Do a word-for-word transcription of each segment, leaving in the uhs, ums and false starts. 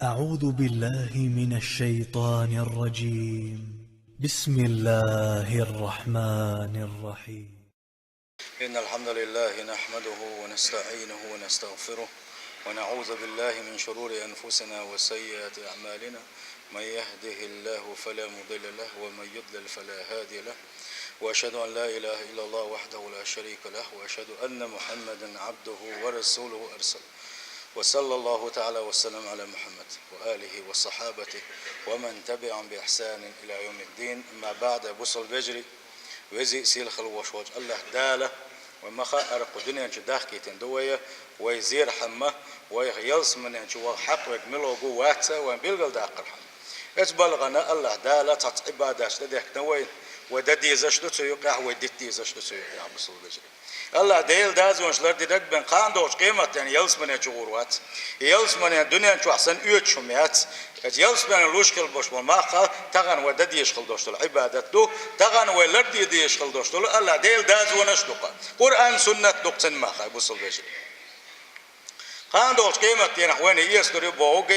أعوذ بالله من الشيطان الرجيم. بسم الله الرحمن الرحيم. إن الحمد لله نحمده ونستعينه ونستغفره، ونعوذ بالله من شرور أنفسنا وسيئات أعمالنا. من يهده الله فلا مضل له، ومن يضلل فلا هادي له. وأشهد أن لا إله إلا الله وحده لا شريك له، وأشهد أن محمدا عبده ورسوله أرسله. وصلى الله تعالى وسلم على محمد وآله وصحابته ومن تبعهم بإحسان إلى يوم الدين. أما بعد، бусалба вежарий, везий, сийлахь волчу АллахӀ Дала, вай ма-хаъара, кху дуьнен чу дахкийтина ду вай, вай зерхьама, вайх ялсаманен чу ваха хьакъ верг мила ву вац, вайн билгалдаккхархьама. Оцу балхана АллахӀ Дала цхьацца Ӏибадаташ тӀедехкина вайна, вай дан дезаш ду цу юкъехь, вай дита дезаш ду цу юкъехь, бусалба вежарий. АллахӀ Делан дозанаш лардинарг бен кхана долчу къематдийнахь ялсамане чу гӀур вац. Ялсамане дуьнен чохь санна оьцуш хӀума яц. Оцу ялсамане луш хила болуш болу мах тахана вай дан дезаш хила долуш долу Ӏибадат ду, тахана вай ларде дезаш хила долуш долу АллахӀ Делан дозанаш ду-кх. Къуръан, суннат ду-кх цуьнан мах, бусалба вежарий. Кхана долчу къематдийнахь вайна эцалур ю бохург,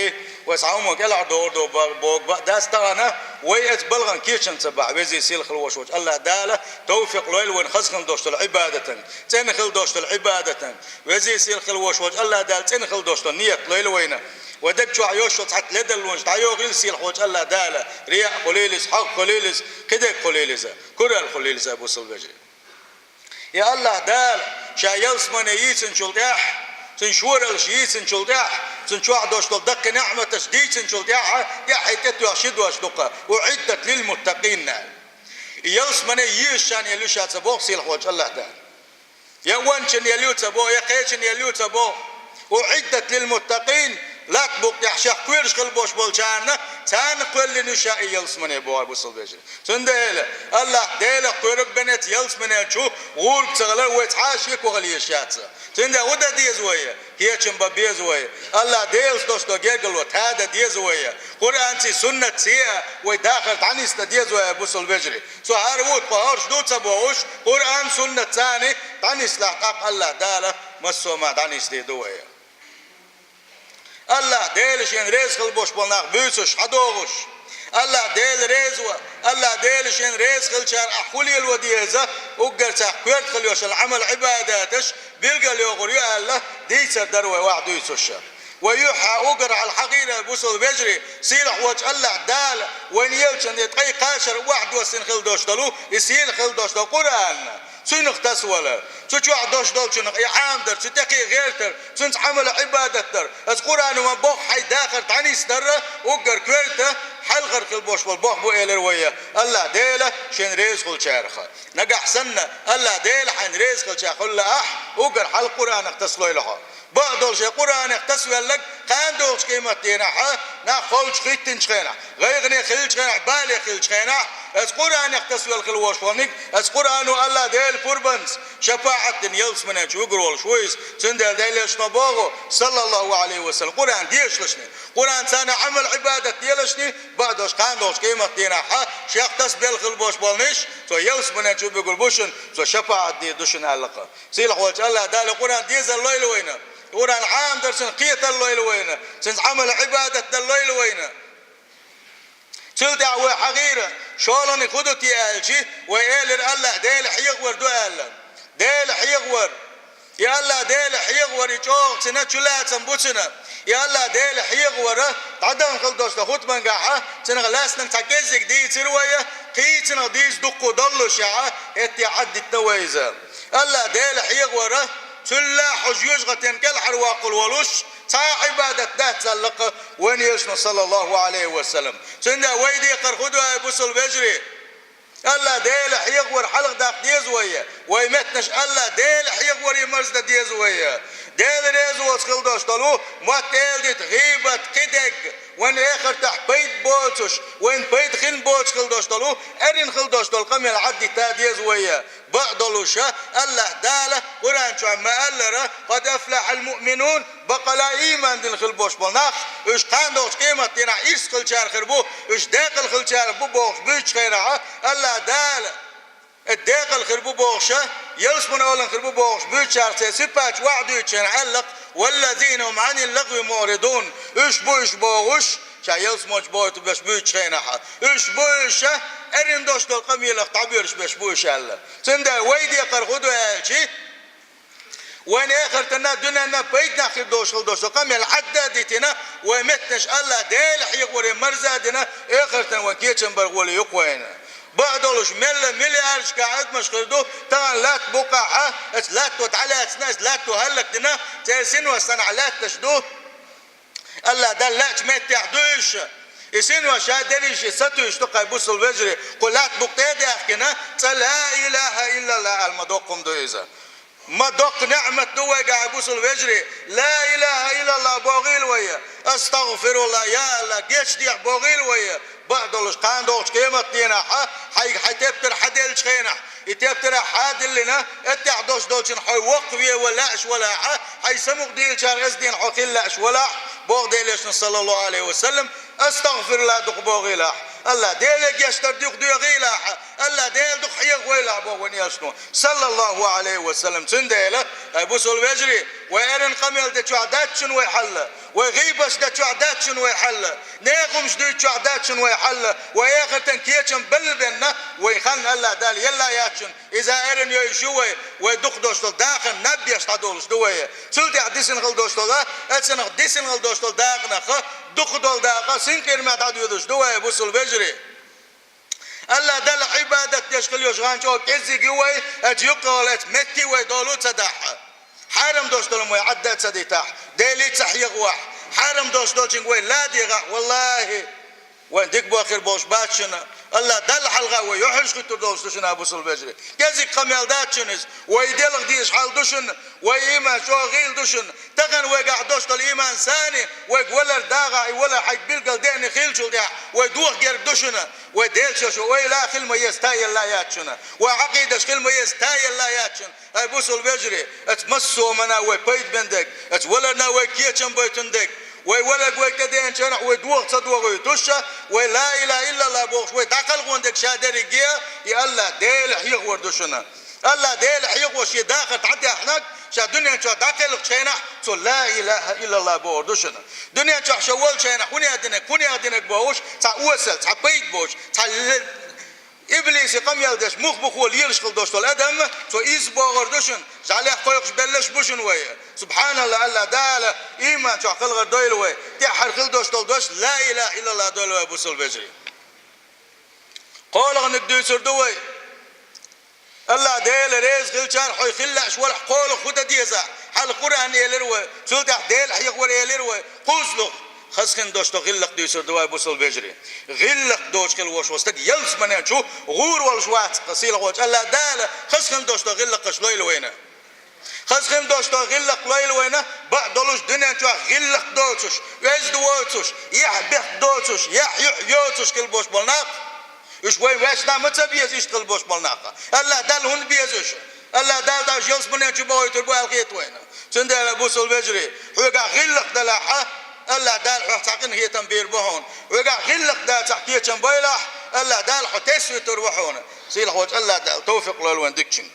вай цхьа хӀуманна кӀелхьардохур ду бохург бан дац тахана, вай оцу балхана кечам ца бахь, везий, сийлахь волуш волчу АллахӀ Дала тавфикъ лойла вайна хаза хила долуш долу Ӏибадатан, цӀена хила долуш долу Ӏибадатан, везий, сийлахь волуш волчу АллахӀ Дала цӀена хила долуш долу ният лойла вайна. Вай даг чохь йолуш йолу цхьацца ледарлонаш дӀайохийла сийлахь волчу АллахӀ Дала, рияъ хуьлийла иза, хьагӀ хуьлийла иза, кхидерг хуьлийла иза, куралла хуьлийла иза, бусалба вежарий. И АллахӀ Дала ша ялсамане йийцинчул тӀаьхьа, цуьнан шораллаш йийцинчул тӀаьхьа, цуьнан чохь долуш долу даккхий неӀматаш дийцинчул тӀаьхьа, тӀаьхье тӀетоьхна ши дош ду-кх: «УӀиддат лилмуттакъин», – аьлла. И ялсамане езачарна елла ю ша ца боху сийлахь волчу АллахӀ Дала. Я вончарна елла ю ца боху, я кхечарна елла ю ца боху. «УӀиддат лилмуттакъин», латта букъа тӀехь шех кхоьруш хила болуш болчарна, царна кхоьллина ю ша и ялсамане боху, бусалба вежарий. Цундела АллахӀ Делах кхоьруш бен оцу ялсаманен чу гӀург ца хилар вай цхьа а шеко хила езаш яц. Цундела хӀун дан деза вай? Кечам бан беза вай. АллахӀ Делаца долуш долу гергарло тада деза вай. Къуръанций, суннатций а вай дахар дӀанисдан деза вай, бусалба вежарий. Цу хӀара ву тхо хӀорш ду ца бохуш, Къуръан, суннат царна дӀанислахь, тӀаккха АллахӀ Дала массо а ма дӀанисдийр ду вай. АллахӀ Дела шена реза хила болуш болу нах буьйцуш, хьадогӀуш. АллахӀ Дела реза ван, АллахӀ Дела шена реза хилчара ахь хӀун лело деза, уггар цхьа коьрта хила йолуш йолу Ӏамал-Ӏибадаташ билгалйохур ю аьлла, дийцар дара вай охьадуьйцуш. Вай юьххьехь уггар хьалха хьахийра, бусалба вежарий, сийлахь волчу АллахӀ Дала вайна еллачун тӀе ткъе кхаа шарахь охьадоссийна хила долуш долу и сийлахь хила долуш долу Къуръан. Цуьнах тасавалар, цу чохь долуш долчунах и Ӏамадар, цу тӀе кхин гӀертар, цуьнца Ӏамал-Ӏибадат дар, оцу Къуръано ма бохху хьайн дахар дӀанисдар, уггар коьрта хьалхара хила болуш болу бохам бу, элира вай АллахӀ Дела шена реза хуьлучарах. Нагахь санна АллахӀ Дела хьайна реза хилча хуьлла ахь, уггар хьалха Къуръанах тасалойла хьо. Бакъдолуш, и Къуръанах тасавелларг кхана долчу къематдийнахь, нах холчу хӀиттинчу хенахь, гӀайгӀане хиллачу хенахь, бале хиллачу хенахь, оцу Къуръанах тасавелла хила волуш волниг, оцу Къуръано АллахӀ Делан пурбанца шапаӀат дина ялсаманен чу вуьгур волуш ву иза. Цундела Делан Элчано боху, саллаллаху Ӏалайхи ва саллам, Къуръан дешалашна, Къуръанца Ӏамал-Ӏибадат делашна, бакъдолуш кхана долчу къематдийнахь шех тасабелла хила болуш болниш, цо ялсаманен чу вуьгур бу шуна, цо шапаӀат дийр ду шуна аьлла-кх. Сийлахь волчу АллахӀ Дала Къуръан дезар лойла вайна. Къуръан Ӏамадар, цуьнан кхетар лойла вайна. Цуьнца Ӏамал-Ӏибадат дар лойла вайна. Цул тӀаьхьа вай хьахийра, шолгӀаниг хӀун ду те аьлча, вай элира АллахӀ Дела хьехавар ду аьлла. Дела хьехавар. И АллахӀ Дела хьехавар, и чӀогӀа цуьнан чулацам бу цуьнан. И АллахӀ Дела хьехавар, дӀадахана хила долуш долу хутбангахь, цуьнах лаьцнарг цхьа кӀеззиг дийцира вай, кхин цуьнах дийца дуккха доллушехь, хӀетте Ӏаддитина вай иза. АллахӀ Дела хьехавар, цул а хьо жоьжахатин кӀелхьарваккхал волуш, цхьа а Ӏибадат дац аьлла-кх вайн Элчано, саллаллаху Ӏалайхи ва саллам. Цундела вай декхар хӀун ду, ай бусалба вежарий? АллахӀ Дела хьехавар хьалхадаккха деза вай. Вай меттанаш АллахӀ Дела хьехаваре марздан деза вай. Дела реза воцу хила долуш долу мотт эладита, гӀийбат, кхидерг, вайн эхартахь пайда боцуш, вайн пайда хин боцуш хила долуш долу, эрна хила долуш долу къамел Ӏаддита деза вай. Бакъдолуш, АллахӀ Дала Къуръан чохь ма-аллара: «Къад афлахьал муъминун», бакъала ийман дина хила болуш болу нах, уьш кхана долчу къематдийнахь ирс хилчара хир бу, уьш декъала хилчара бу бохуш буьйцучу хенахь, АллахӀ Дала, э, декъала хир бу бохуш, ялсамане олаллина хир бу бохуш буьйцучара церан сипаташ ваӀда дуьйцучу хенахь аьлла-кх: «Валлазина хум Ӏанил лагӀви муӀридун». Уьш бу уьш бохуш, ша ялсаманчу бохуьйтур берш буьйцучу хенахь. Уьш бу уьш, эрна долуш долу къамелах дӀабоьрзуш берш бу уьш аьлла. Цундела вай декхар хӀун ду аьлчи, вайн эхартана, дуьненна пайданехь хир долуш хила долуш долу къамел Ӏадда а дитина, вайн меттанаш АллахӀ Дела хьехоре марза а дина, эхартана вайн кечам бар гӀоле юкъа вайна. Бакъдолуш мелла миллиардашкахь адамаш хир ду, тахана латта букъахь, оцу латто дӀалаьцна, оцу латто хӀаллакдина, церан синош санна латташ ду. АллахӀ Далла лаьачу меттехь ду уьш. И синош ша дерриш а сатуьйсуш ду, хӀай бусалба вежарий, кху латта букъ тӀе а даьхкина, цкъа ла илаха иллаллах аьлла ма доккха хӀума ду иза. Ма доккха неӀмат ду вайгахь, хӀай бусалба вежарий, ла илаха иллаллах бохийла вай, астагӀфируллах, я АллахӀ, гечдехьа бохийла вай, бакъдолуш кхана догӀучу къематдийнахь, хьайга хьайн тептар хьаделлачу хенахь, и тептарехь хьадиллина, эттехь долуш долчун хьо воккхаве ван лаьаш валахь, хьайн самукъадийлачара эздийна хьо хила лаьаш валахь, боху Делан Элчано, саллаллаху Ӏалайхи ва саллам, астагӀфируллах дукха бохийлахь, АллахӀ Деле гечдар дукха доьхийлахь, АллахӀ Дела дукха хьехавойлахь, боху вайн Элчано, саллаллаху Ӏалайхи ва саллам. Цундела, хӀай бусалба вежарий, вай эрна къамел дечохь дац шуна вай хьал, вай гӀийбаташ дечохь дац шуна вай хьал, некъа хӀумаш дуьйцучохь дац шуна вай хьал, вай эхартан кечам белла бенна, вай хан АллахӀ Дала елла яц шуна. Иза эрна йойуш ю вай, вай дукха долуш долу дахарна наб еш дӀадолуш ду вай. Цул тӀаьхьа дисина хила долуш долу, эццанах дисина хила долуш долу даханах, дукха долу даха синкъераме дӀадоьдуш ду вай, бусалба вежарий. АллахӀ Далла Ӏибадат деш хила йолуш гӀан чӀогӀа кӀеззиг ю вай, оцу юккъехула оцу метте вай долу ца дахь. Хьарам долуш долу вай Ӏадда ца дитахь, Деле ца хьехавахь, хьарам долуш долчуьнга вай ла дегӀахь, валлахӀи, вайн дика бохур болуш бац шуна. АллахӀ Далла хьалха вай юьхьӀаьржа хӀуттур долуш ду шуна, бусалба вежарий. КӀезиг къамел дац шуна иза. Вай делха дезаш хьал ду шуна, вай ийман чӀогӀа гӀийла ду шуна. Тахана вайгахь долуш долу ийман санна, вайга валар дагӀахь, и валар хьайга билггал деана хиллачул тӀаьхьа, вай доха герга ду шуна. Вай Делан Элчано ойла хила ма еза, тайелла яц шуна. Вай Ӏакъидаш хила ма еза, тайелла яц шуна. ХӀай бусалба вежарий, оцу массо а хӀуманна вай пайда бен дерг, оцу валарна вай кечам бойтун дерг, вай валарг вай тӀедеанчарахь вай доха ца дохуьйтуш, вай ла илаха иллаллах бохуш вай дӀакхалхо дерг ша дерриге, и АллахӀ Дела хьехавар ду шуна. АллахӀ Дела хьехо шен дахар дӀадаьхьнарг, ша дуьнен чохь дӀакхелхачу хенахь, цо ла илаха иллаллах бохур ду шуна. Дуьнен чохь ша волчу хенахь хӀунех динарг, хӀунех динарг бохуш, цхьа осал, цхьа пайда боцуш, цхьа ле-, Иблисан къамел деш, мух-мухо лелаш хила долуш долу адам, цо иза бохур ду шуна, жӀаьлех кхойкхуш белларш бу шуна вай. СубхьаналлахӀ, АллахӀ Дала ийман чохь кхалхар дойла вай, тӀаьххьара хила долуш долу дош ла илаха иллаллах дойла вай, бусалба вежарий. КхоалгӀаниг дуьйцур ду вай. АллахӀ Дела реза хилчара хьо хила лаьаш валахь, кхоалгӀа хӀун дан деза? Хьалха Къуръан элира вай, цул тӀаьхьа Дела хьехавар элира вай, кхузлух. Хаза хин долуш долу гӀиллакх дуьйцур ду вай, бусалба вежарий. ГӀиллакх доцуш хила волуш волу стаг ялсаманен чу гӀур волуш вац, сийлахь волчу АллахӀ Дала хаза хин долуш долу гӀиллакхаш лойла вайна. Хаза хин долуш долу гӀиллакх лойла вайна, бакъдолуш дуьнен чохь гӀиллакх доцуш, оьзда воцуш, яхь бехк доцуш, яхь юьхь йоцуш хила болуш болу нах. Уьш вай ваьшна ма ца беза иштта хила болуш болу нах. АллахӀ Далла хӀунда беза уьш? АллахӀ Дала дӀа уьш ялсаманен чу бохуьйтур бу аьлла хета вайна. Цундела, бусалба вежарий, хьоьгахь гӀиллакх делахь, АллахӀ Дала хьох цхьа къинхетам бийр бу хьуна. Хьоьгахь гӀиллакх дацахь, кечам бойлахь, АллахӀ Дала хьо тесна вуьтур ву хьуна. Сийлахь волчу АллахӀ Дала тавфикъ лойла вайн дикачуьнга.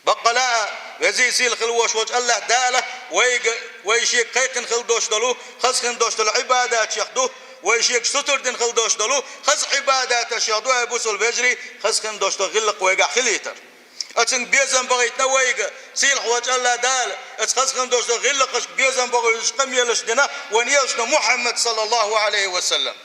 Баккъала а, везий сийлахь хила волуш волчу АллахӀ Дала вайга, вай Шега кхайкхина хила долуш долу, хаза хин долуш долу Ӏибадатех ду, вай Шега сутар дина хила долуш долу, хаза Ӏибадаташех ду, хӀай бусалба вежарий, хаза хин долуш долу гӀиллакх вайгахь хилийтар. Оцуьнга безам бахийтина вайга, сийлахь волчу АллахӀ Дала, оцу хаза хин долуш долу гӀиллакхашка безам бахийтуш къамелаш дина, вайн Элчано Мухьаммад, саллаллаху Ӏалайхи ва саллам.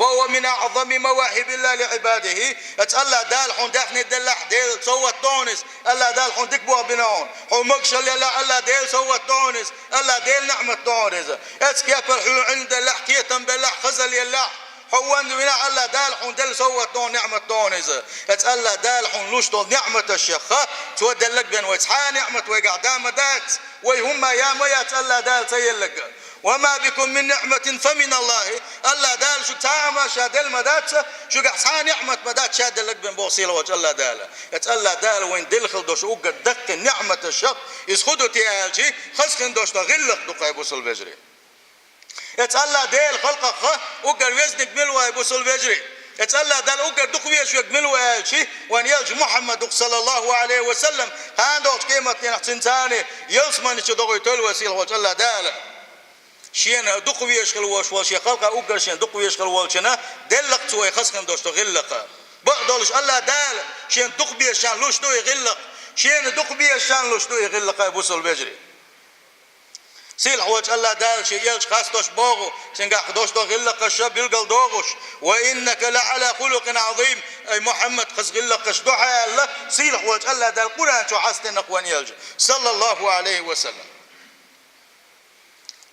فهو من أعظم مواهب الله لعباده. Оцу АллахӀ Дала хьуна даьхни деллахь, Делан совгӀат ду хьуна иза. АллахӀ Дала хьуна дика болх бина хьуна. Хьуна могушалла еллахь, АллахӀ Делан совгӀат ду хьуна иза. АллахӀ Делан неӀмат ду хьуна иза. Оцу кепара хьуна Ӏилма деллахь, кхетам беллахь, хазалла еллахь, хьо ванза винахь, АллахӀ Дала хьуна делла совгӀат ду хьуна, неӀмат ду хьуна иза. Оцу АллахӀ Дала хьуна луш долу неӀматашех, Цо деллаг бен вай цхьа а неӀмат вайгахь да ма дац, вай хӀумма я ма яц АллахӀ Дала ца еллаг. وما بكم من نعمة فمن الله. АллахӀ Дала шуьга цхьа а хӀума Ша делла ма дац, шуьгахь цхьа а неӀмат ма дац Ша деллаг бен боху сийлахь волчу АллахӀ Дала. Оцу АллахӀ Дала вайна делла хила долуш уггар даккхий неӀматашех, иза хӀун ду те аьлчи, хаза хин долуш долу гӀиллакх ду, хӀай бусалба вежарий. Оцу АллахӀ Делан халкъах уггар везниг мила ву, хӀай бусалба вежарий? Оцу АллахӀ Далла уггар дукха везаш верг мила ву аьлчи, вайн Элча Мухьаммад ву, саллаллаху Ӏалайхи ва саллам, кхана догӀучу къематдийнахь цуьнан царна ялсамани чу дохуьйтийла вай сийлахь волчу АллахӀ Дала. Шена дукха везаш хила волуш волу, шен халкъа уггар шена дукха везаш хила волчунна делла-кх цо вай хаза хин долуш долу гӀиллакх. Бакъдолуш АллахӀ Дала шена дукха безачарна луш ду и гӀиллакх. Шена дукха безачарна луш ду и гӀиллакх, ай бусалба вежарий. Сийлахь волчу АллахӀ Дала шен элча хасташ боху, цуьнгахь долуш долу гӀиллакхаш билгал дохуш: «Ва иннака ла Ӏала хулукъин Ӏазим», ай Мухьаммад, хаза гӀиллакхаш ду хьан аьлла, сийлахь волчу АллахӀ Дала Къуръан чохь хьастина вайна элча, саллаллаху Ӏалайхи ва саллам.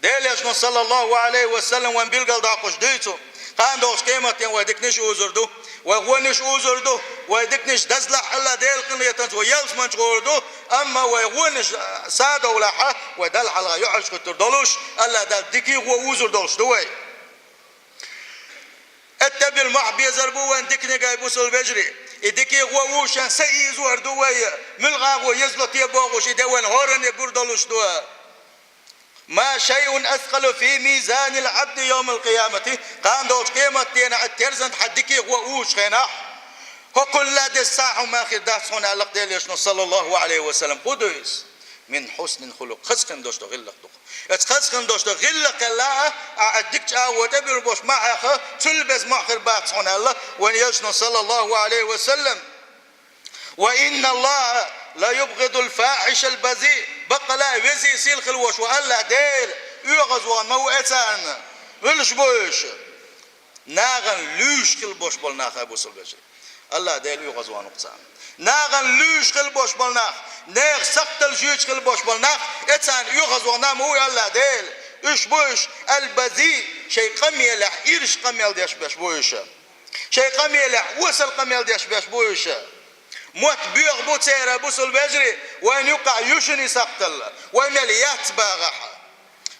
Делан элчано, саллаллаху Ӏалайхи ва саллам, вайн билгал доккхуш дуьйцу: кхана долчу къематдийнахь вай диканаш узур ду, вай вонаш узур ду, вай диканаш дазлахь АллахӀ Делан къинхетамца вай ялсамани чу гӀур ду, амма вай вонаш садовлахь, вай Далла хьалха юьхьӀаьржа хӀуьттур долуш, АллахӀ Дала дикий гӀо узур долуш ду вай. Эттабил мохь безар бу вайн диканиг, ай бусалба вежарий. И дикий гӀо ву шен са ийзор ду вай, муьлхха гӀо езло те бохуш, и де вайн хӀоранна гур долуш ду. «Ма шайъун аскъалу фи мизанил Ӏабди йовмал къиямати», кхана долчу къематдийнахь терзан тӀехь дикий гӀо узучу хенахь, хӀокхул а деза сахьа хӀума хир дац хьуна аьлла-кх Делан элчано, саллаллаху Ӏалайхи ва саллам. ХӀун ду иза? «Мин хьуснил хулукъ», хаза хин долуш долу гӀиллакх ду. Эцу хаза хин долуш долу гӀиллакх хилла, ахь дика чӀагӀо тӀебуьллуш бу хьуна, цул беза мохь хир бац хьуна аьлла, вайн элчано, саллаллаху Ӏалайхи ва саллам. «Ва инна АллахӀа ла юбгӀидул фахьишал базиъ». Баккъала а везий, сийлахь хила волуш волу АллахӀ Дела оьгӀазвахна ма ву эцарна. Вуьлуш бу уьш? Нахана луьйш хила болуш болу нах, ай бусалба вежарий. АллахӀ Дела оьгӀазвахна ву-кх царна. Нахана луьйш хила болуш болу нах, нехан сакхталла жуьйцуш хила болуш болу нах, эцарна оьгӀазвахна ма ву АллахӀ Дела. Уьш бу уьш, ал-базиъ, шайн къамелехь ирча къамел деш берш бу уьш. Шайн къамелехь осал къамел деш берш бу уьш. Мотт боьха бу церан, бусалба вежарий, вайна юккъехь ю шуна и сакхталла, вай мел яц бахахь.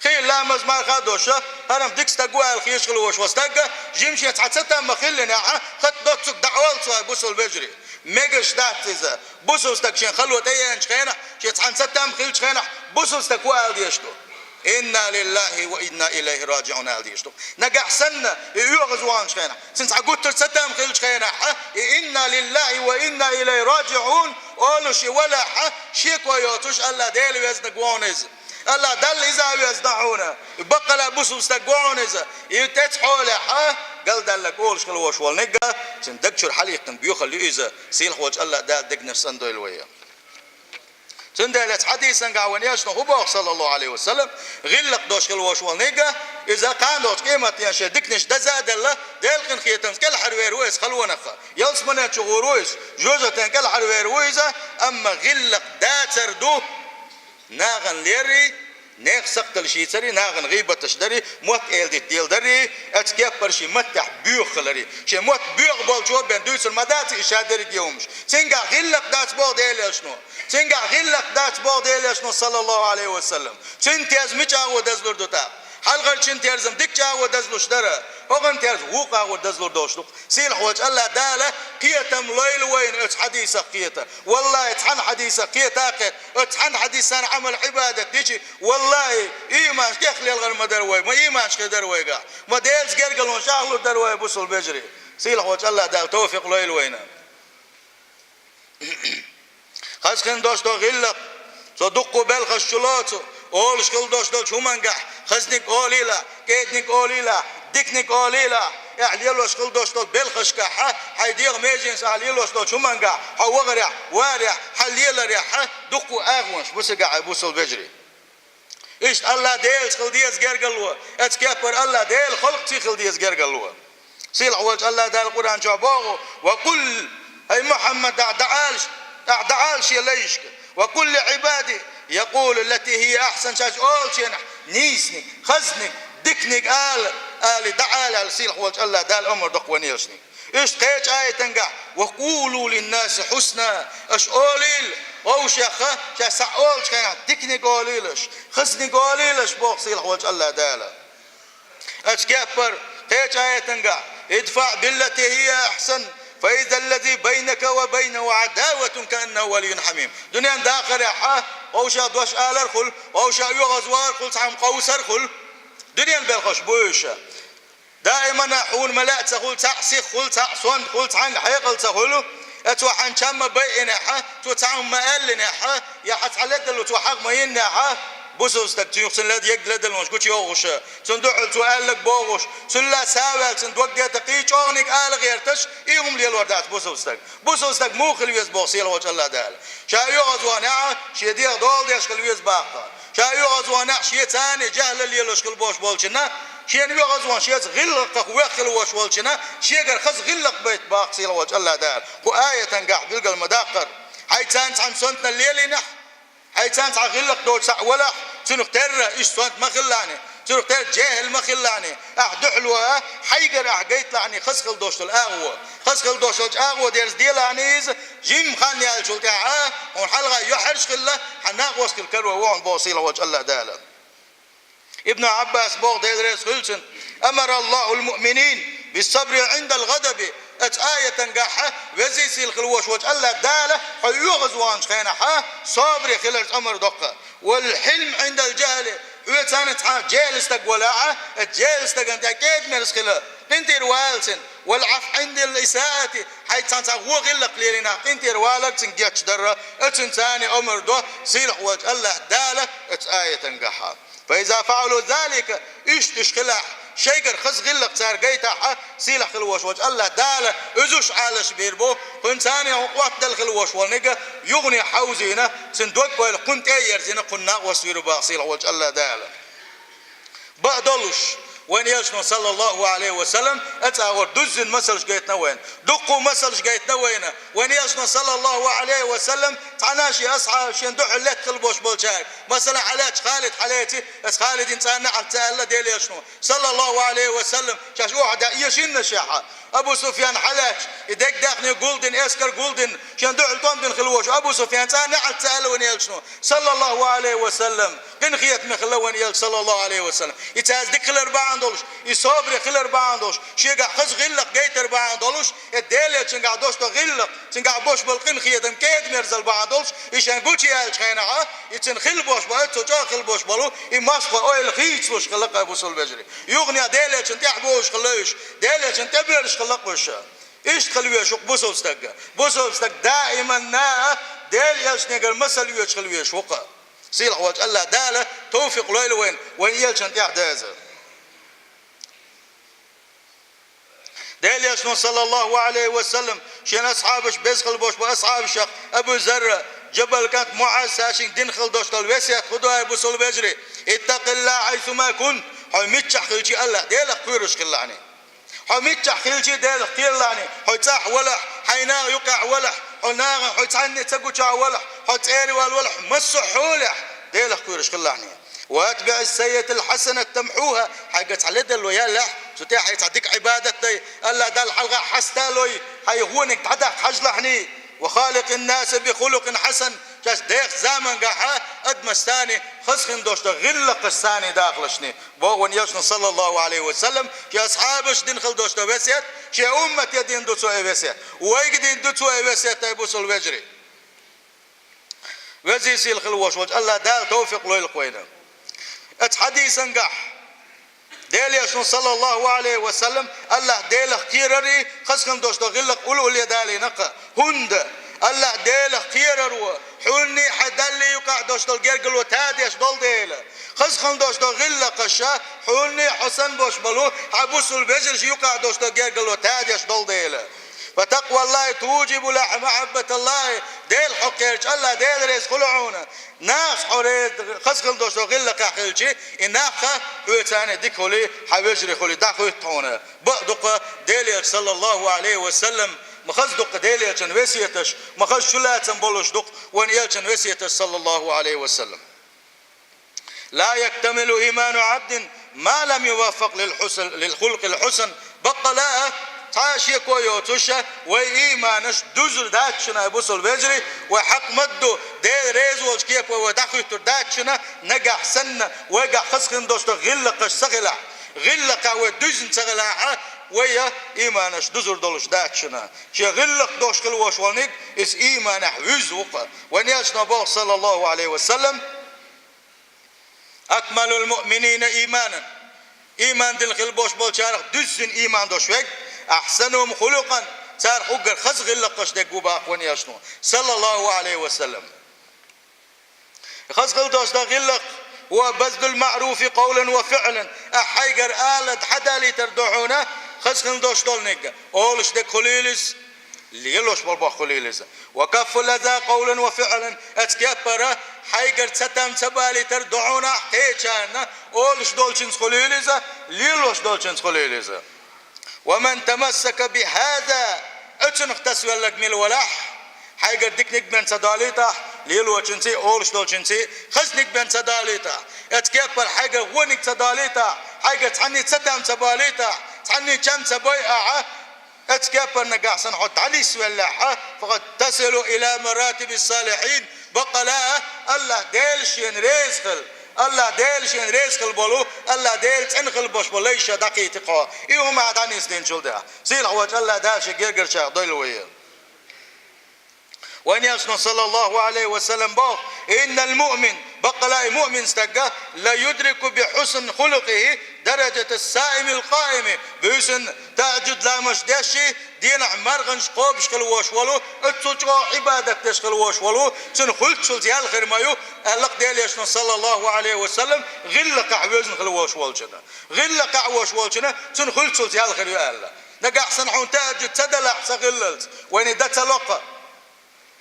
Хи ламаз марха а дош, хӀара-м дика стаг ву аьлла хеташ хила волуш волу стаг, жимчохь цхьа цатам ма хиллинехь, хатта доццуг дӀаолу цо, ай бусалба вежарий. Мегаш дац иза. Бусалба стаг шен хало тӀееанчу хенахь, шен цхьана цатам хиллачу хенахь, бусалба стаг хӀун ала дезаш ду? «Инна лиллахӀи ва инна илайхӀи раджиӀун» ала дезаш ду. Нагахь санна, и оьгӀазвахначу хенахь, цуьнан цхьа гуттар а цатам хиллачу хенахь, и «Инна лиллахӀи ва инна илайхӀи раджиӀун» олуш и валахь, шеко йоцуш, АллахӀ Дела везнарг ву хьуна иза. АллахӀ Далла иза а везна хьуна. Баккъала бусалба стаг ву хьуна иза. И тӀе ца хьолехь, галдаьлларг олуш хила волуш волу нигга, цуьнан даг чуьра хьалаиккхина боьхалла ю иза. Сийлахь волчу АллахӀ Дала дегнаш санна дойла вай. Цундела эцу хьадисан тӀехь вайн элчано хӀун боху, саллаллаху Ӏалайхи ва саллам, гӀиллакх долуш хила волуш волу нигга, иза кхана долчу къематдийнахь шен диканаш даза а делла, Делан къинхетамца кӀелхьарвер ву иза халонах. Ялсамани чу гӀур ву иза, жоьжахатин кӀелхьарвер ву иза, амма гӀиллакх дацар ду нахана леррий, нехан сакхталла шийцарий, нахана гӀийбаташ дарий, мотт эладита деладарий, эцу кеппара шен маттехь боьха хиларий. Шен мотт боьха болчо бен дуьйцур ма дац и ша дерриге хӀумаш. Цуьнгахь гӀиллакх дац боху Делан элчано. Цуьнгахь гӀиллакх дац боху Делан элчано, саллаллаху Ӏалайхи ва саллам. Цуьнан терза мича гӀо дазлур ду тӀаккха? Хьалхарчун терза дика чӀагӀо дазлуш дара, хӀокхуьнан терза вукху агӀор дазлур долуш ду-кх. Сийлахь волчу АллахӀ Дала кхетам лойла вайна оцу хьадисах кхета. ВаллахӀи, цхьана хьадисах кхета а кхета, оцу цхьана хьадисана Ӏамал-Ӏибадат дичи, валлахӀи, ийманаш тӀехлелхар ма дара вай, ма ийманаш хир дара вайгахь, ма Делаца гергарлонаш чӀагӀлур дара вай, бусалба вежарий. Сийлахь волчу АллахӀ Дала тавфикъ лойла вайна. Хаза хин долуш долу гӀиллакх, цо дуккха белхаш чу лоцу, олуш хила долуш долчу хӀумангахь, хазниг олийла, кӀеданиг олийла, диканиг олийла, ахь лелош хила долуш долу белхашкахь, хьайн дегӀан меженца ахь лелош долчу хӀумангахь, хьо вахарехь, варехь, хьан леларехь, дуккха агӀонаш бу цигахь, ай бусалба вежарий. Иштта АллахӀ Делаца хила деза гергарло, эцу кеппара АллахӀ Делан халкъаца хила деза гергарло. Сийлахь волчу АллахӀ Дала Къуръан чохь боху: «Ва къул», хӀай Мухьаммад, ахь дӀаала, ахь дӀаала шен лайшка: «Ва къул ли Ӏибади якъулу ллати хӀия ахьсан», шаьш олучу хенахь, нийсаниг, хазниг, диканиг ала, ала, дӀаала аьлла, сийлахь волчу АллахӀ Дала омра доккху вайн элчаниг. Иштта кхечу аятангахь: «Ва къулу линнаси хьусна», аша олийла вовшех, шаьш схьа олучу хенахь, диканиг олийла аша, хазниг олийла аша, боху сийлахь волчу АллахӀ Дала. Эцу кеппара кхечу аятангахь: «ИдфаӀ биллати хӀия ахьсан, фа иза ллази байнака ва байнаху Ӏадаватун кааннаху валийюн хьамим». Дуьненан дахарехь вовшех дош алар а хуьлу, вовшех оьгӀазвахар а хуьлу, цхьа хӀума къовсар а хуьлу. Дуьненан белхаш бу уьш. Даимана хьуна ма лаьа ца хуьлу, цхьаъ сиха хуьлу, цхьаъ сонта хуьлу, цхьаьнга хьекъал ца хуьлу. Э, цо хьан чам ма байинехь, цо цхьа хӀума ма аьллинехь, я хьан цхьа ледарло цо хьагӀ ма йиннехь, Бусалба стаг цуьнах цуьнан леда-, егг ледарлонаш гучуйохуш, цунна дуьхьал цо аьлларг бохуш, цул а саваьлла цуьнан дог дета кхин а чӀогӀаниг ала гӀерташ, и хӀума лелор дац бусалба стаг. Бусалба стаг муха хила веза боху сийлахьволчу АллахӀ Дала? Ша оьгӀазвахнехь шен дегӀ дола деш хила веза баккха. Ша оьгӀазвахнехь шеца а жаьхӀлал лелош хила болуш болчунна, шена оьгӀазвахна шеца гӀиллакхах вех хила волуш волчунна, шегара хаза гӀиллакх байта баккха сийлахьволчу АллахӀ Дала. Кху аятангахь билгал ма-даккхара. Хьайца цхьаьна сонтанал лелийнехь, хьайца цхьа гӀиллакх доцу цхьаъ валахь, цунах терра иштта сонта ма хилалахьний, цунах терра жехӀал ма хилалахьний, ахь дуьхьало а, хьайгара ахь гайталахьний хаза хила долуш долу агӀо. Хаза хила долуш долчу агӀо дерза делахьний иза, жимма хан яьллачул тӀаьхьа, хьуна хьалха юьхьӀаьржа хилла, хьан накъост хила карор ву хьуна боху сийлахьволчу АллахӀ Дала. Ибн Ӏаббас боху, Дела реза хуьлда цунна: «Амара Аллахул муъминин бис-сабри Ӏиндал гӀадаби». Оцу аятангахь Веза-Сийлахь хила волуш волчу АллахӀ Дала хьо оьгӀазвахначу хенахь собаре хиларца амар доккха. «Вал хьилм Ӏиндал жахӀли». Хьоьца цхьа жехӀал стаг валахь, оцу жехӀал стагана тӀехь кӀеда-мерза хила, къинтӀера вала цунна. «Вал Ӏафв Ӏиндал исаати». Хьайца цхьа вон гӀиллакх лелийнехь, къинтӀера валар, цуьнга гечдар, оцунца амар до сийлахьволчу АллахӀ Дала оцу аятангахь. «Фа иза фаӀалу залика», иштта уьш хилахь, шайгара хаза гӀиллакх цара гайтахь, сийлахь хила волуш волчу АллахӀ Дала уьш Ӏалашбийр бу, кхуьнан царна хьуна къотдала хила волуш волниг юхане хьовзийна, цуьнан дог-ойла кхунна тӀе а ерзийна, кхунна накъост вийр ву боху сийлахьволчу АллахӀ Дала. Бакъдолуш, вайн Элчано, саллаллаху Ӏалайхи ва саллам, оцу агӀор дуззина масалш гайтина вайна. Дуккха масалш гайтина вайна. Вайн Элчано, саллаллаху Ӏалайхи ва саллам, цхьана а шен асхьабаш шена дуьхьал летта хила болуш болчаьрга. Масала, хьалаьцча Халид хьалаьци, аса Халидина цкъа а неӀалт ца аьлла, Делан Элчано, саллаллаху Ӏалайхи ва саллам, шаьш охьадеъна эшийна шаьш. Абу Суфьян хьалаьцча, и дегдаьхни гулдина, эскар гулдина, шена дуьхьал тӀом дина хила волуш Абу Суфьян цкъа а неӀалт ца аьлла вайн Элчано, саллаллаху Ӏалайхи ва саллам. Къинхетаме хилла вайн Элча, саллаллаху Ӏалайхи ва саллам. И цаьрца дика хилар бахьана долуш, и собаре хилар бахьана долуш, шегахь хаза гӀиллакх гайтар бахьана долуш, и Делан Элчангахь долуш долу гӀиллакх, цуьнгахь болуш болу къинхетам, кӀеда-мерзал бахьана долуш, и шен гучу яьллачу хенахь, и цуьнан хила болуш болу, цо чӀогӀа хила болуш болу, и масхо ойла хийцалуш хилла-кх, бусалба вежарий. Юханехь Делан Элчанна тӀаьхьа бовлуш хилла уьш, Делан Элчанна тӀебоьллуш хилла-кх уьш. Иштта хила везаш ву-кх бусалба стаг. Бусалба стаг даиман а Делан Элчанегара масал оьцуш хила везаш ву-кх. Сийлахьволчу АллахӀ Дала тавфикъ лойла вайна, вайн Элчанна тӀаьхьа даза. Делан Элчано, саллаллаху Ӏалайхи ва саллам, шен асхьабаш беза хила болуш болу асхьабашах Абу Зарра, Джабал кӀант МуӀаз, цаьршинга дина хила долуш долу весет хӀун ду, бусалба вежарий? «Иттакъиллахьа хьайсума кунт». Хьо миччахь хилча а АллахӀ Делах кхоьруш хилалахьний. Хьо миччахь хилча а Делах кхералахьний, хьо цӀахь валахь, хьайн наха юкъахь валахь, хьо нахана хьо цхьанне ца гучахь валахь, хьо цӀера ваьлла валахь, массо а хьолехь Делах кхоьруш хилалахьний. «Ва атбиӀис-саййиӀатал хьасанат тамхьуха», хьайгара цхьа ледарло яьллехь, цу тӀехь хьайн цхьа дика Ӏибадат дай, АллахӀ Далла хьалха хьасталой, хьайн вониг дӀадаккха хьажалахьний. «Ва халикъин-наса би хулукъин хьасан», шаьш дехачу замангахь адамашца хаза хила долуш долу гӀиллакхашца дахалахьний. Боху вайн Элчано, саллаллаху Ӏалайхи ва саллам, шен асхьабашна дина хила долуш долу весет, шен уммате дина ду цо и весет. Вайга дина ду цо и весет, ай бусалба вежарий. Веза-сийлахь хила волуш волчу АллахӀ Дала тавфикъ лойла-кх вайна. Оцу хьадисангахь Делан Элчано, саллаллаху Ӏалайхи ва саллам, АллахӀ Делах кхерар а, хаза хила долуш долу гӀиллакх а уллохь далийна-кх. ХӀунда АллахӀ Делах кхераро хьуна а, хьан Далла а юкъахь долуш долу гергарло тадеш долу дела. Хаза хила долуш долу гӀиллакхаш хьуна а, хьо санна болуш болу хьан бусалба вежаршна юкъахь долуш долу гергарло тадеш долу дела. «Фа такъваллахьи туджибу махьаббаталлахьи», Дела хьо кхерча, АллахӀ Дела реза хуьлу хьуна. Нахаца хьо реза, хаза хила долуш долу гӀиллакхехь хилча, и нах а хьоьца дика хуьлий, хьан вежарий хуьлий дӀахоьтту хьуна. Бакъ ду-кх Делан Элча, саллаллаху Ӏалайхи ва саллам, ма хаза ду-кх Делан Элчан весеташ, ма хаза чулацам болуш ду-кх вайн Элчан весеташ, саллаллаху Ӏалайхи ва саллам. «Ла якмулу иману Ӏабдин ма лам юваффакъ лил хьусан, лил хулукъил хьусан». Баккъала а, цхьа а шеко йоцуш, вайн ийманаш дузур дац шуна, ай бусалба вежарий, вай хьакъ ма-дду, Дела реза волчу кепо вай дӀахуьттур дац шуна, нагахь санна вайгахь хаза хила долуш долу гӀиллакхаш ца хилахь, гӀиллакхехь вай дуьзна ца хилахь, вайн ийманаш дузур долуш дац шуна. Шен гӀиллакх долуш хила волуш волниг, иза ийманехь вуьзна ву-кх. Вайн Элчано боху, саллаллаху Ӏалайхи ва саллам: «Акмалул муъминина ийманан». Ийман дина хила болуш болчарах дуьззина ийман долуш верг, «ахьсанухум хулукъан», царах уггар хаза гӀиллакхаш дерг ву боху вайн Элчано, саллаллаху Ӏалайхи ва саллам. Хаза хила долуш долу гӀиллакх وبذل المعروف قولا وفعلا. Ахь хьайгара ала хьадалийтар ду хьуна, хаза хинна долуш долниг олуш дерг хуьлийла иза, лелош болу боху хуьлийла иза. وكف الأذى قولا وفعلا. Оцу кеппара хьайгара цатам ца балийтар ду хьуна ахь кхечарна, олуш долчуьнца хуьлийла иза, лелош долчуьнца хуьлийла иза. ومن تمسك بهذا, оцунах тасавелларг мила велахь, хьайгара диканиг бен ца далийтахь, лелочуьнций, олуш долчуьнций, хазниг бен ца далийтахь, оцу кеппара хьайгара вониг ца далийтахь, хьайгара цхьанний цатам ца балийтахь, цхьанний чам ца бойахь, оцу кеппара нагахь санна хьо дӀанисвеллехь, فقد تصل إلى مراتب الصالحين, баккъала а, АллахӀ Дела шена реза хила, АллахӀ Дела шена реза хила болу, АллахӀ Дела цӀена хила болуш болу лайш дӀакхийти кхо. И хӀума дӀанисдинчул тӀаьхьа, сийлахь волчу АллахӀ Дала шен гергарчарах дойла вай. Вайн Элчано, саллаллаху Ӏалайхи ва саллам, боху: «إن المؤمن», баккъала а и муъмин стаг, «ليدرك بحسن خلقه درجة الصائم القائم», буьйсанна тахӀажуд ламазаш дешший, дийнахь марханаш кхобуш хила волуш волу, оццул чӀогӀа Ӏибадат деш хила волуш волу, цуьнан хуьлуччалц ял хир ма ю, аьлла-кх Делан Элчано, саллаллаху Ӏалайхи ва саллам, гӀиллакхехь вевзина хила волуш волчунна. ГӀиллакхехь волуш волчунна цуьнан хуьлуччалц ял хир ю аьлла. Нагахь санна хьуна тахӀажуд ца далахь сан гӀиллалц, вайна дан ца ло-кх.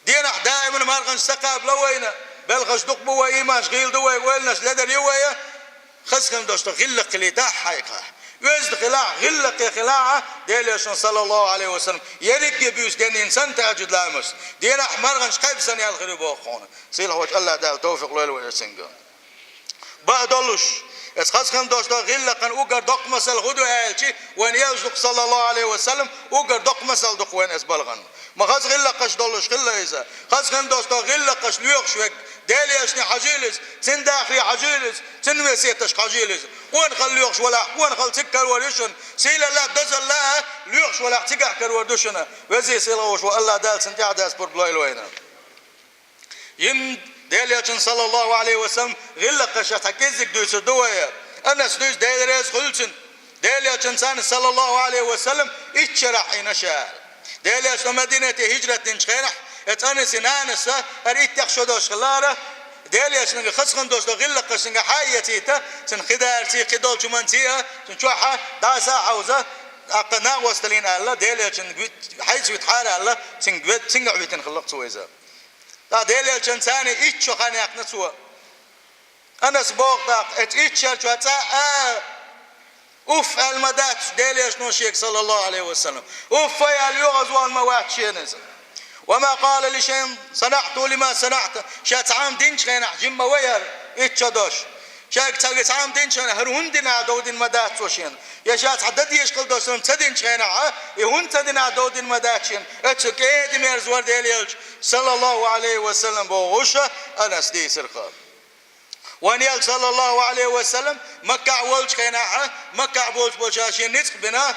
Дийнахь даиман марханаш ца кхаба вайна, белхаш дукха бу вай, ийманаш гӀийла ду вай, ойланаш ледар ю вай, хаза хинна долуш ду гӀиллакх хилийтахь хьайгахь. Оьзда хилахь, гӀиллакхе хилахь, Делан Элчано, саллаллаху Ӏалайхи ва саллам, ерриге буьйса денйина санна тахӀажуд ламаз, дийнахь марханаш кхаьбча санна ял хир ю боху хьуна. Сийлахь волчу АллахӀ Дала тавфикъ лойла вай цуьнга. Бакъдолуш, оцу хаза хинна долуш долу гӀиллакхана уггар доккха масал хӀун ду аьлча, вайн Элчано, саллаллаху Ӏалайхи ва саллам, уггар доккха масал ду-кх вайна оцу балхана. Ма хаза гӀиллакхаш долуш хилла иза. Хаза хинна долуш долу гӀиллакхаш лоьхуш верг, Делан Элчане хьажийла иза, цуьнан дахаре хьажийла иза, цуьнан весеташка хьажийла иза. Къонахалла лоьхуш валахь, къонахалла цига карор ю шуна. Сийлалла а, дозалла а лоьхуш валахь, цигахь карор ду шуна. Веза-сийлахь волуш волу АллахӀ Дала цунна тӀаьхьадас пурба лойла вайна. Йимма Делан Элчанан, саллаллаху Ӏалайхи ва саллам, гӀиллакхашах цхьа кӀеззиг дуьйцур ду вай. Анаса дуьйцу, Дела реза хуьлда цунна. Делан Элчано царна, саллаллаху Ӏалайхи ва саллам, итт шарахь Ӏийна ша. Делан Элчано Мадинате хӀижрат динчу хенахь, оцу Анасин нанас, хӀара иттех шо долуш хилла хӀара, Делан Элчанга хаза хинна долуш долу гӀиллакхаш цуьнга хьа а эцийта, цуьнан кхидарций, кхидолчу хӀуманций а, цуьнан чохь а дӀаса а хьовза, тӀаккха накъосталла йина аьлла, Делан Элчанга вит-, хьайца витахьара аьлла, цуьнга вет-, цуьнгахь витина хилла-кх цо иза. ТӀаккха Делан Элчанца царна итт шо хан яьккхина цо. Анаса боху тӀаккха, оцу итт шарчохь цкъа а уф аьлла ма дац Делан Элчано шега, саллаллаху Ӏалайхи ва саллам. Уф аьлла оьгӀазвахна ма вац шена иза. «وما قال لشيء صنعته لما صنعت». Ша цхьа хӀума динчу хенахь жимма ма вай хӀара, итт шо долуш. Шайга цхьа, цхьа хӀума динчу хенахь, хӀара хӀунда дина ахь дов дина ма дац цо шена. Я ша цхьа дан дезаш хилла долуш хӀума ца динчу хенахь, и хӀунда ца дина ахь дов дина ма дац шена. Оццул кӀеда-мерза вара Делан Элча, саллаллаху Ӏалайхи ва саллам, бохуш Анаса дийцира-кх. Вайн Элча, саллаллаху Ӏалайхи ва саллам, Маккахь волчу хенахь, Маккахь болчу болчара шен ницкъ бина,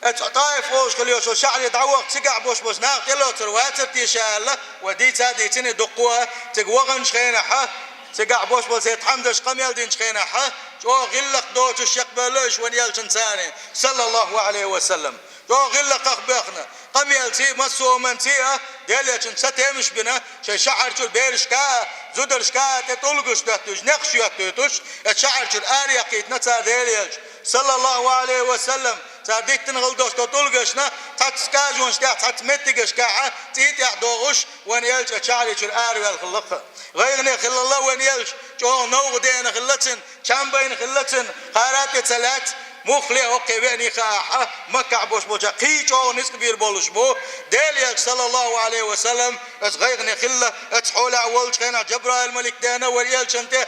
оцу ТӀаиф олуш хилла йолчу шахьаре дӀавахча, цигахь болуш болчу наха тӀелоцур вацара те ша аьлла, вай дийца а дийцина дуккха а, цига ваханчу хенахь, цигахь болуш болчу церан тхьамдашка къамел динчу хенахь, чӀогӀа гӀиллакх доцуш чекхбевлла уьш вайн Элчанца царна, саллаллаху Ӏалайхи ва саллам. ЧӀогӀа гӀиллакхах боьхна, къамелций, массо а хӀуманций а, Делан Элчанца цатемаш бина, шайн шахьар чуьра берашка а, зударшка а тӀе тӀулгаш доьттуш, некъаш йоьттуьйтуш, оцу шахьар чуьра араяьккхийтина цара Делан Элча, саллаллаху Ӏалайхи ва саллам, цара диттина хилла долуш долу тӀулгашна цхьацца скажонаш тӀехь, цхьацца меттигашкахь, цӀий тӀехь догӀуш, вайн Элча оцу шахьаре чуьра араваьлла хилла-кх. ГӀайгӀане хиллал вайн Элча, чӀогӀа новкъа деана хилла цуьнан, чам байна хилла цуьнан, хӀара а тӀе ца лаьцна, муххале а хӀокхе веаний хаахь, Маккахь болуш болчара кхин чӀогӀа ницкъ бийр болуш бу Делан Элча, саллаллаху Ӏалайхи ва саллам, оцу гӀайгӀане хилла, оцу хьолехь волчу хенахь Жабраил-малик деана вайн Элчанна тӀе,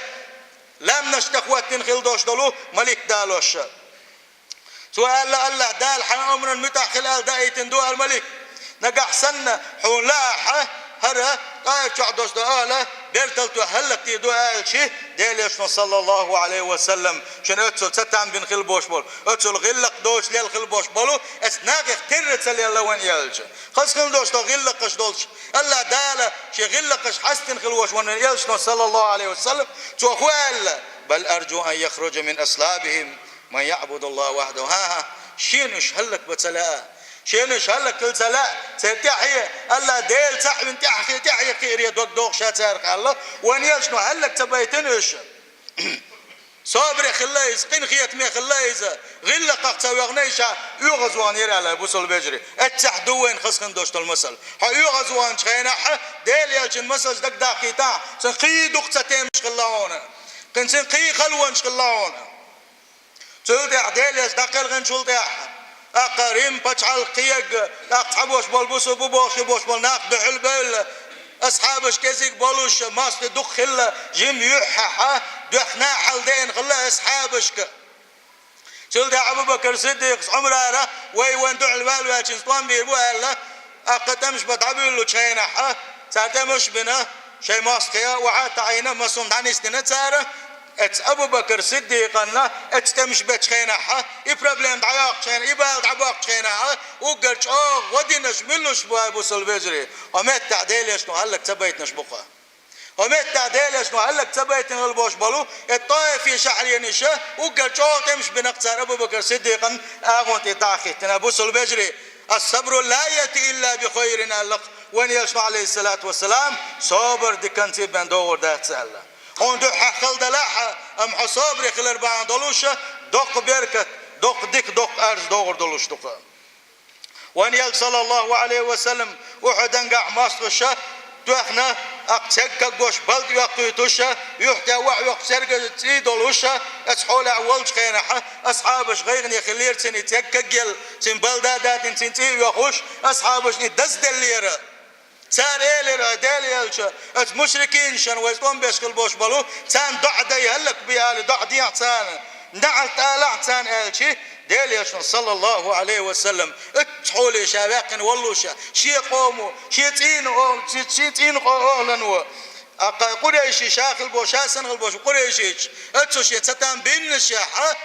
лаьмнаш тӀе хӀоттийна хилла долуш долу малик далош. Цо аьлла: «АллахӀ Дала хьан омранна муьтӀахь хила аьлла даийтина ду», — аьлла малик. «Нагахь санна хьуна лаахь, хӀара ТӀаиф чохь долуш долу ахӀла бертал тоьхна хӀаллакдийр ду», — аьлча, Делан Элчано, саллаллаху Ӏалайхи ва саллам, шуна оццул цатам бина хила болуш болу, оццул гӀиллакх доцуш лелла хила болуш болу, оцу нахех терра ца лелла вайн Элча. Хаза хилла долуш долу гӀиллакхаш долчу, АллахӀ Дала шен гӀиллакхаш хьастина хила волуш вайн Элчано, саллаллаху Ӏалайхи ва саллам, цо хӀун аьлла: «بل أرجو أن يخرج من أصلابهم من يعبد الله وحده». ХӀан-хӀа, шена уьш хӀаллакбан ца лаьа. Шена уьш хӀаллакхила ца лаьа, церан тӀаьхье, АллахӀ Дела цхьаъ вина тӀаьхье, тӀаьхье кхиаре дог догӀуш ша царах аьлла, вайн Элчано хӀаллак ца байтина уьш. Собаре хилла иза, къинхетаме хилла иза, гӀиллакхах ца вахана ша оьгӀазваханера аьлла, бусалба вежарий. Эццахь ду вайна хаза хинна долуш долу масал. Хьо оьгӀазваханчу хенахь Делан элчан масалш дагадаккхийтахь, цуьнан кхин дукха ца темаш хилла хьуна. Кхин цуьнан кхин халонаш хилла хьуна. Цул тӀаьхьа Делан элча дӀакхелхинчул тӀаьхьа, тӀаккха Рим пачхьалкх кхиерг, тӀаккха цхьаболуш болу бусалба бу бохуш болуш болу нах дуьхьал бевлла, асхьабаш кӀезиг болуш, мостагӀий дукха хилла, жима юьххьехь, дуьххьал деана хилла асхьабашка. Цул тӀаьхьа Абу-Бакр Сиддикъас Ӏумарара, вай вайн дуьхьал ваьлла ваьлча тӀом бийр бу аьлла, тӀаккха тӀемаш бан дӀабуьйлучу хенахь, цара тӀемаш а бина, шайн мостагӀий охьа а таӀийна, массо а дӀанисдина цара. Эцу Абу-Бакр Сиддикъанна эцу тӀемаш бечу хенахь, и проблема дӀайоккхучу хенахь, и бала дӀабоккхучу хенахь, уггар чӀогӀа гӀо динарш муьлш бу, бусалба вежарий? Хьо меттахь Делан элчано хӀаллак ца байтинарш бу-кх. Хьо меттахь Делан элчано хӀаллак ца байтина хила болуш болу, э, ТӀоифе шахьаренаш, уггар чӀогӀа тӀемаш бина-кх цара Абу-Бакр Сиддикъан агӀон тӀе дӀа а хӀиттина, бусалба вежарий. «Ас-сабру ла яъти илла би хайрин», аьлла-кх вайн элчано, Ӏалайхиссалату вассалам, собар диканца бен догӀур дац аьлла. Хьуна дуьххьехь хала далахь, амма хьо собаре хилар бахьана долуш, доккха беркат, доккха дика, доккха арз догӀур долуш ду-кх. Вайн элча, саллаллаху Ӏалайхи ва саллам, Ухьудангахь мостагӀаша тоьхна, тӀаккха церг кагош балда оьккхуьйтуш, юьхь тӀе охьайоккхуш церга цӀий долуш, эцу хьолехь волчу хенахь, асхьабаш гӀайгӀане хиллера цуьнан и церг кагъелла, цуьнан балда а датийна, цуьнан цӀий а оьхуш, асхьабашна и дазделлера. Цара элира: «Делан элча, оцу мушрикинашна вай тӀом беш хила болуш болу, царна доӀа дай, хӀаллакбе ала, доӀа дехьа царна, неӀалт алахь царна», аьлча, Делан элчано, саллаллаху Ӏалайхи ва саллам, оццу хьоле ша ваьккхина воллуш, шен къомо, шен цӀийнан о-, шен, шен цӀийнан къо-, охӀлано, а кхай къурайши, ша хила болуш, ша санна хила болуш къурайшича, оццу шен цатам биннашехь,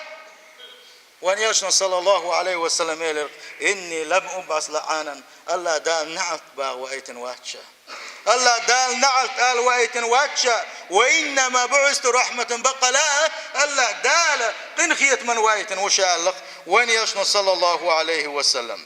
Вайн элчано, саллаллаху Ӏалайхи ва саллам, элира: «Инни лам убӀас лаӀанан», АллахӀ Дала неӀалт баха ваийтина вац ша. АллахӀ Дала неӀалт ала ваийтина вац ша. «Ва иннама буӀисту рахьматан», баккъала а АллахӀ Дала къинхетаман ваийтина ву ша, аьлла-кх вайн элчано, саллаллаху Ӏалайхи ва саллам.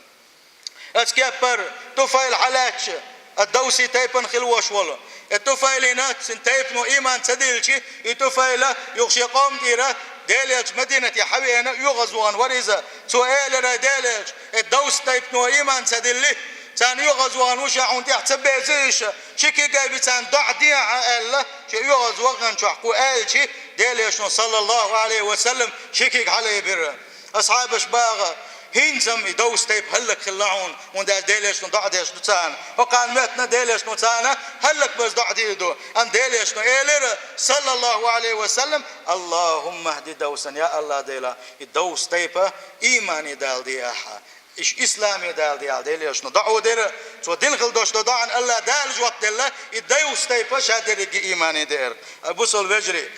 Оцу кеппара Туфайл хьалаьцча, а Давси тайпана хила вош волу. И Туфайлина цуьнан тайпано ийман ца диллича, и Туфайла юха шен къоман тӀера Делан элча Мадинате хьавеана оьгӀазвахана вара иза. Цо элира: «Делан элча, и Давс тайпано ийман ца дилли, царна оьгӀазвахана ву ша, хьуна тӀехь ца беза иша, ши кигай би царна доӀа дехьа», аьлла, шен оьгӀазваханчохь кху аьлча, Делан элчано, саллаллаху Ӏалайхи ва саллам, ши киг хьалайбира. Асхьабаш баха: «ХӀинца-м и Давс тайпа хӀаллак хилла хьуна, хӀунда аьлча Делан элчано доӀа деш ду царна. ХӀокхарна моьттина Делан элчано царна хӀаллак база доӀа дийр ду». Амма Делан элчано элира, саллаллаху Ӏалайхи ва саллам: «АллахӀумма хӀди Давсан», я АллахӀ Дела, и Давс тайпа иймане даладехьа, иш исламе даладехьа, Делан элчано доӀа дира. Цо дина хила долуш долу доӀа АллахӀ Дала жоп делла, и Давс тайпа ша дерриге иймане деара. Ай, бусалба вежарий,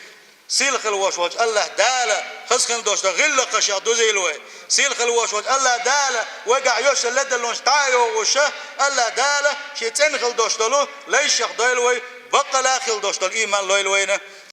сийлахь хила вош волчу АллахӀ Дала хаза хила долуш долу гӀиллакхашех дузийла вай. Сийлахь хила вош волчу АллахӀ Дала вайгахь йолуш ледарлонаш дӀа а йогӀуш, АллахӀ Дала шен цӀена хила долуш долу лайшех дойла вай, баккъала а хила долуш долу ийман лойла вайна.